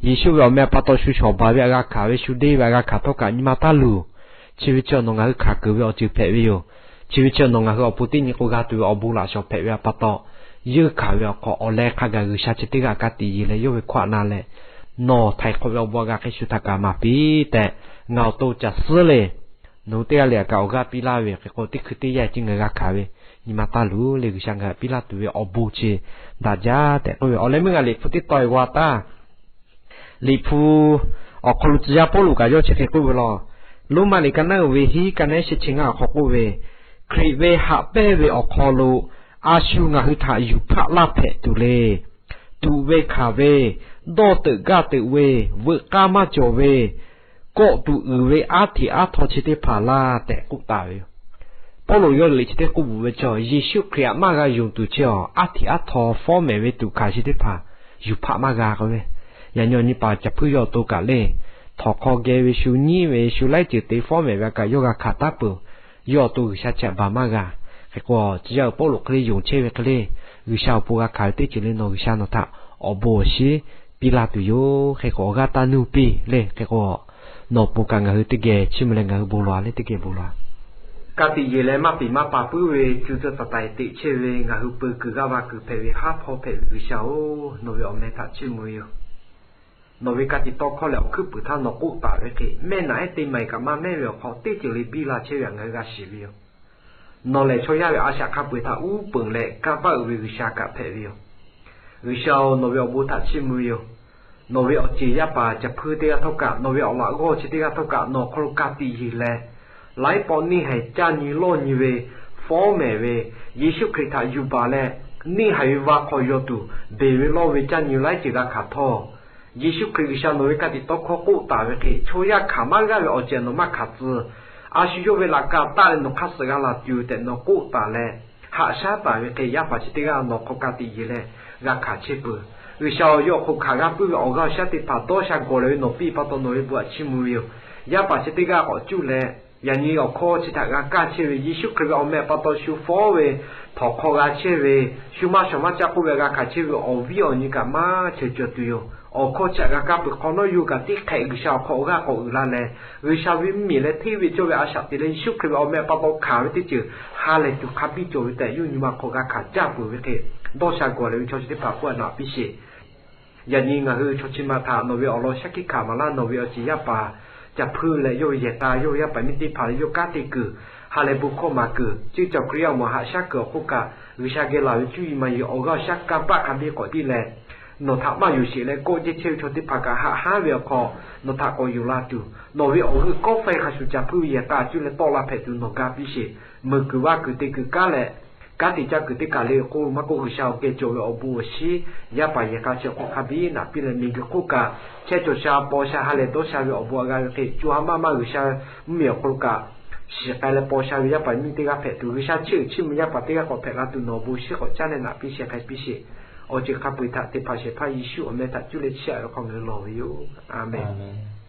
Yeˍsuˆ ve awˬ meh awˬ pa taw shu shawˍ baˬ ve aꞈ g'a hkanˍ ve, shu deˇ ve aꞈ g'a hkanˍ htawˇ kaꞈ nyi ma taˇ luˬ. Chi ve chi nawˬ ngaˬ hui hkanˍ keunˍ ve awˬ ceuˬ hpehꞈ ve yoˬ. Chi ve chi nawˬ ngaˬ hui awˬ pon teˇ nyi k'o g'a tuˬ ve awˬ bon laꞈ shawˍ hpehꞈ ve pa taw, yeunˇ hkanˍ ve awˬ hk'aw awˬ leh hk'a gaˬ G'uiˬsha chi teˇ g'aˇ ka tiꞈ yeˬ leh yawˇ ve hkawˇ aꞈ na leh, nawˬ htaiˍ hk'awꞈ ve awˬ bon aꞈ g'a hk'e shu htaꞈ kaꞈ maˍ piˇ tehꞈ, ngaˬ awˬ to caˬ suhˉ le. Nawˬ hui teˇ g'aˇ le aꞈ kaꞈ awˬ g'aˇ piˇ laˇ ve hk'e k'o, teˇ hkui teˇ yanˇ chi ngaˬ hui g'a hkanˍ ve nyi ma taˇ luˬ le. G'uiˬsha ngaˬ hui aꞈ piˇ laˇ tuˬ ve awˬ bon chi daꞈ jaˇ tehꞈ k'oˆ ve awˬ leh meuˇ g'a Liꞈ hpu teˇ taw-e g'a taˇ. Liꞈ hpu awˬ hk'aw lo tcuh yaˇ Pawˇluꞈ kaꞈ yawˇ chi hk'e k'oˆ ve law. Roˉmaꞈ liꞈ ka naˉ uiˍ ve hiˉ ka naˉ shehˆ chi ngaˇ awˬ hk'aw k'oˆ ve, Hkriꞈ ve haꞈ pehnˇ ve awˬ hk'aw lo a shu ngaˬ hui htaꞈ yuˬ hpaˆ laˇ hpehꞈ tuˬ le. Tuꞈ ve hkanˍ ve, dawˇ teuꞈ gaˇ teuꞈ ve, veuꞈ k'aˇ maˇ cawˬ ve, kawˆ tuˬ uiˍ ve aˉ hteꞈ aˉ htaw chi teˇ hpaˍ laˇ tehꞈ k'oˆ taˍ ve yoˬ. Pawˇluꞈ yawˇ liꞈ chi teˇ k'oˆ bvuhꞈ ve chaw, Yeˍsuˆ Hkriꞈ aꞈ maˇ g'a yonˍ tuˬ chi awˬ aˉ hteꞈ aˉ htaw fawˉ mehˍ ve tuꞈ hkanˍ chi teˇ hpaˍ yuˬ hpaˆ maˇ g'a k'oˆ ve. Yaꞈ nyi awˬ nyi paˍ Caˬ hpuiˇ yawˇ awˬ to kaꞈ le, htawnˍ hk'aw geh ve shu nyiˉ ve shu laiˉ ceuˬ te fawˉ mehˍ ve aꞈ kaꞈ yawˇ g'a hkanˍ taˉ peuˬ. Yawˇ awˬ to G'uiˬsha chi aꞈ baˬ maˇ g'a. Hk'e k'o, tcuh yaˇ uiˍ Pawˇluꞈ hk'e le yonˍ chehˇ ve hk'e le, G'uiˬsha awˬ pon g'a hkanˍ ve teˇ ceuˬ le nawˬ G'uiˬsha nawˬ htaꞈ awˬ bon awˬ shiˉ piˇ laˇ tuˬ yoˬ. Hk'e k'o awˬ g'aˇ taˇ nuˇ piˇ le. Hk'e k'o, nawˬ awˬ pon kaꞈ ngaˬ hui teˇ geh chiˇ mvuh leh ngaˬ hui bon lawˬ-a le, teˇ geh bon lawˬ-a. Ka tiꞈ yeˬ leh maˇ piˍ maˇ pa puiˉ ve, co co taiˍ taiˍ teꞈ chehˇ ve ngaˬ hui peu kuiˬ g'aˇ va kuiˬ hpehꞈ ve haˉ hpawˇ hpehꞈ ve G'uiˬsha-oˬ, nawˬ ve awˬ meh htaꞈ chiˇ mvuh ve yoˬ. Nawˬ ve ka tiꞈ tawˇ hkawˇ leh awˬ hkuiˉ puiˍ htaˇ nawˬ k'oˆ taˍ ve hk'e, mehˆ naꞈ ehˉ teˇ ma-e kaꞈ maˇ mehˉ ve awˬ hk'aw teˇ ceuˬ le biˇ la chehˇ ve htaꞈ ngaˬ hui g'a shiˍ ve yoˬ. Nawˬ lehˬ chaw yaˇ ve a shaꞈ hk'a peu-eˬ htaꞈ uˉ peunˍ leh kanˇ paˆ uiˍ ve G'uiˬsha kaꞈ hpehꞈ ve yoˬ. G'uiˬsha-oˬ, nawˬ ve awˬ bon htaꞈ chiˇ mvuh ve yoˬ. Nawˬ ve awˬ ceˬ yaˇ paˍ Caˬ hpuiˇ teˇ g'aˇ htawˇ kaꞈ, nawˬ ve awˬ laꞈ g'awˇ chi teˇ g'aˇ htawˇ kaꞈ nawˬ awˬ hk'aw lo ka tiꞈ yeˬ leh, laiˉ pawˆ neˇ haiˬ caˇ nyi lawˇ nyi ve, fawˉ mehˍ ve, Yeˍsuˆ Hkriꞈ htaꞈ yuˬ baˬ leh, neˇ haiˬ ve va hk'aw yaw tuˬ beˬ ve lawˇ ve caˇ nyi laiˉ ceuˬ g'a hkanˍ htawˇ, Yeˍsuˆ Hkriꞈ G'uiˬsha nawˬ ve ka tiꞈ tawˇ hkawˇ k'oˆ taˍ ve hk'e, chaw yaˇ hkanˍ maˇ g'aˇ ve awˬ ceuˬ nawˬ maˇ hkanˍ tcuh. A shu yawˇ ve laꞈ ka taˆ leh nawˬ hk'aˇ suh g'a laˬ tuˬ tehꞈ nawˬ k'oˆ taˍ leh, haꞈ shaˉ taˍ ve hk'e, yaˇ paˍ chi teˇ g'aˇ nawˬ hk'aw ka tiꞈ yeˬ leh g'a hkanˍ chehˇ peuˬ. G'uiˬsha-oˬ, yawˇ awˬ hk'aw hkanˍ g'a puiˉ ve awˬ g'aˇ awˬ shaˉ teˇ hpaˍ dawˇ sha gawˬ leh ve nawˬ piˇ pa taw nawˬ ve bon htaꞈ chiˇ mvuh ve yoˬ. Yaˇ paˍ chi teˇ g'aˇ k'awꞈ cuˇ leh, yaꞈ nyi awˬ hkawˇ chi htaꞈ g'a kaˇ chehˇ ve, Yeˍsuˆ Hkriꞈ ve awˬ meh awˬ pa taw shu fawˉ ve, htawnˍ hk'aw g'a chehˇ ve, shu maˇ shawˍ maˇ caˆ k'oˆ ve g'a hkanˍ chehˇ ve awˬ viˉ awˬ nyi kaꞈ maˇ cheuˬ cawˬ tuˬ yoˬ. Awˬ hkawˇ chi htaꞈ g'a kaˇ peuˬ hk'awꞈ nawˉ yawˇ kaꞈ teˇ hk'ehꞈ G'uiˬsha awˬ hk'aw awˬ g'aˇ k'awꞈ uiˍ la leh, G'uiˬsha ve mvuhˇmiˬ leh hteˇ ve cawˇ ve a shaꞈ te leh Yeˍsuˆ Hkriꞈ ve awˬ meh awˬ pa taw hkanˍ ve teˇ ceuˬ ha lehˬ tuˬ hk'a biˇ cawˬ ve tehꞈ yawˇ nyi ma hk'aw g'a hkanˍ caˇ peuˬ ve hk'e, dawˇ sha gawˬ leh ve chaw chi teˇ hpaˍ k'oˆ a naꞈ piˇ sheˍ. Yaꞈ nyi ngaˬ hui chaw chi ma htaꞈ nawˬ ve awˬ lawn shaˉ hkiˆ hkanˍ maˍ laˇ, nawˬ ve awˬ ceˬ yaˇ paˍ Caˬ hpuiˇ leh yawˇ ve yehˬ k'a, yawˇ ve yaˇ paˍ miˇ teˇ hpaˍ leh yawˇ kanˉ te kuiˬ ha lehˬ bon hkawˇ maˍ kuiˬ, ceˇ cawˬ Hkriꞈ yaˇ awˬ moˍ haꞈ shaˉ kuiˬ awˬ hk'oˆ kaꞈ, G'uiˬsha geh laˬ ve cuˇ yiˍ maˍ yiˍ awˬ g'aˇ awˬ shaˉ kanˇ paˆ hk'a biˇ k'awꞈ piˇ leh, nawˬ htaꞈ maˇ yonˍ sheˍ leh kawˆ jehˇ chehˇ ve chaw teˇ hpaˍ kaꞈ haꞈ haˉ ve awˬ hk'aw nawˬ htaꞈ k'awꞈ yonˍ la tuˬ, nawˬ ve awˬ g'euˆ kawˆ faiˇ hk'a shuˍ Caˬ hpuiˇ ve yehˬ k'a cuˇ leh tawˆ la hpehꞈ tuˬ nawˬ ga piˇ sheˍ. Meuˬ kuiˬ vaˇ kuiˬ te kuiˬ kanˉ leh, kanˉ te caˇ kuiˬ teˇ kaˬ le k'o maˇ k'oˆ, G'uiˬsha awˬ geh cawˬ ve awˬ bon awˬ shiˉ, yaˇ paˍ yehˬ k'a chi awˬ hk'aw hk'a biˇ naꞈ piˇ leh, miˬguiˬ hk'oˆ kaꞈ chehˇ cawˬ sha paw sha ha lehˬ dawˇ sha ve awˬ bon aꞈ g'a ve hk'e, co ha maˇ maˇ G'uiˬsha mvuhˇmiˬ awˬ hk'aw lo kaꞈ shiˍ k'ai leh paw sha ve yaˇ paˍ miˇ teˇ g'aˇ hpehꞈ tuˬ, G'uiˬsha chiˇ uiˍ chiˇ mvuh yaˇ paˍ teˇ g'aˇ k'awꞈ hpehꞈ la tuˬ nawˬ awˬ bon shiˉ k'awꞈ caˉ leh naꞈ piˇ sheˍ, hk'a piˇ sheˍ. Awˬ ceuˬ hk'a peu-eˬ htaꞈ te hpanˍ shehˍ hpaˇ Yeˍsuˆ awˬ meh htaꞈ cuˇ leh chiˇ aꞈ ve hk'aw ngaˬ hui lawˬ ve yoˬ. A menˬ.